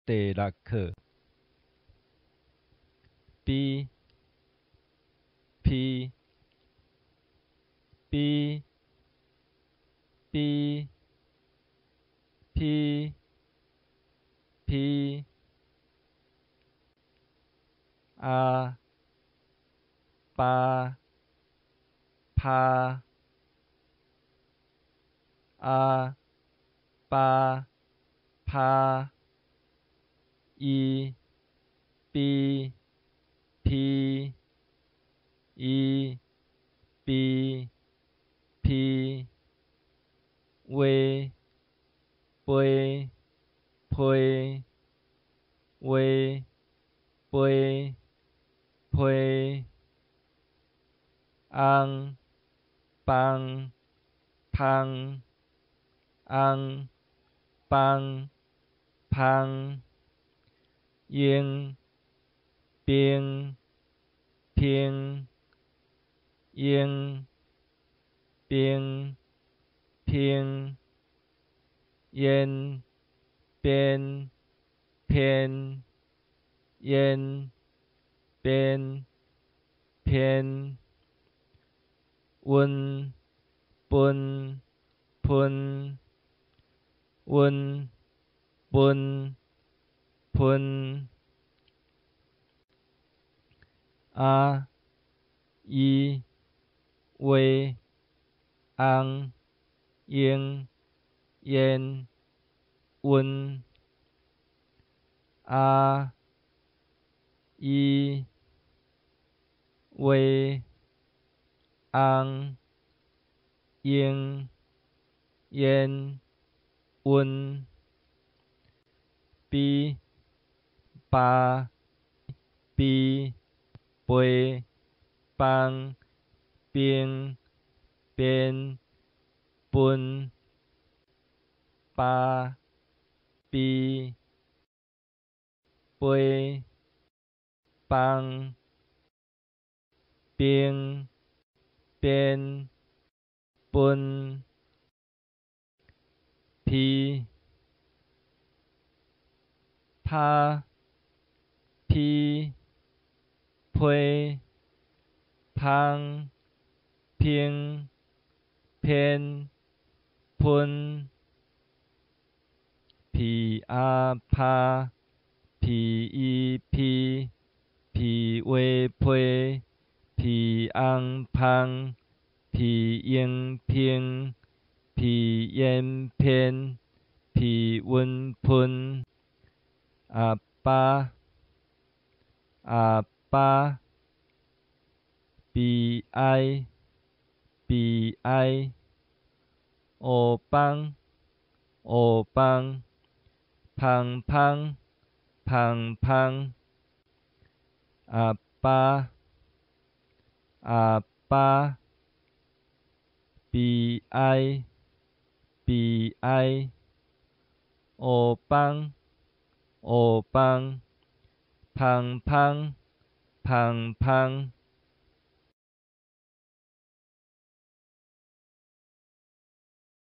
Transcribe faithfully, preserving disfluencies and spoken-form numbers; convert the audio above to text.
tể đak khử. Pi, pi, pi, pi, pi, pi. A, pa, pha. A, pa, pha. I, pi, phi. I, pi, phi. We, pue, phue. We, pue, phue. Ang, pang, phang. Ang, pang, phang. Iêng, piêng, phiêng. Iêng, piêng, phiêng. Yên, pên, phên. Yên, pên, phên. Un, pun, phun. Un, pun, phun. A, i, ue, ang, iêng, yên, un. A, i, ue, ang, iêng, yên, un. Pi, pa, pi, pue, pang, piêng, pên, pun. Pa, pi, pue, pang, piêng, pên, pun. Phi, pha, phi, phue, phang, phiêng, phên, phun. Phi, a, pha. Phi, i, phi. Phi, ue, phue. Phi, ang, phang. Phi, iêng, phiêng. Phi, yên, phên. Phi, un, phun. A, pa. A, pa. Pi, ai, pi, ai. O, pang, o, pang. Phang, phang, phang, phang. A, pa, a, pa. Pi, ai, pi, ai. O, pang, o, pang. Phang, phang, phang, phang.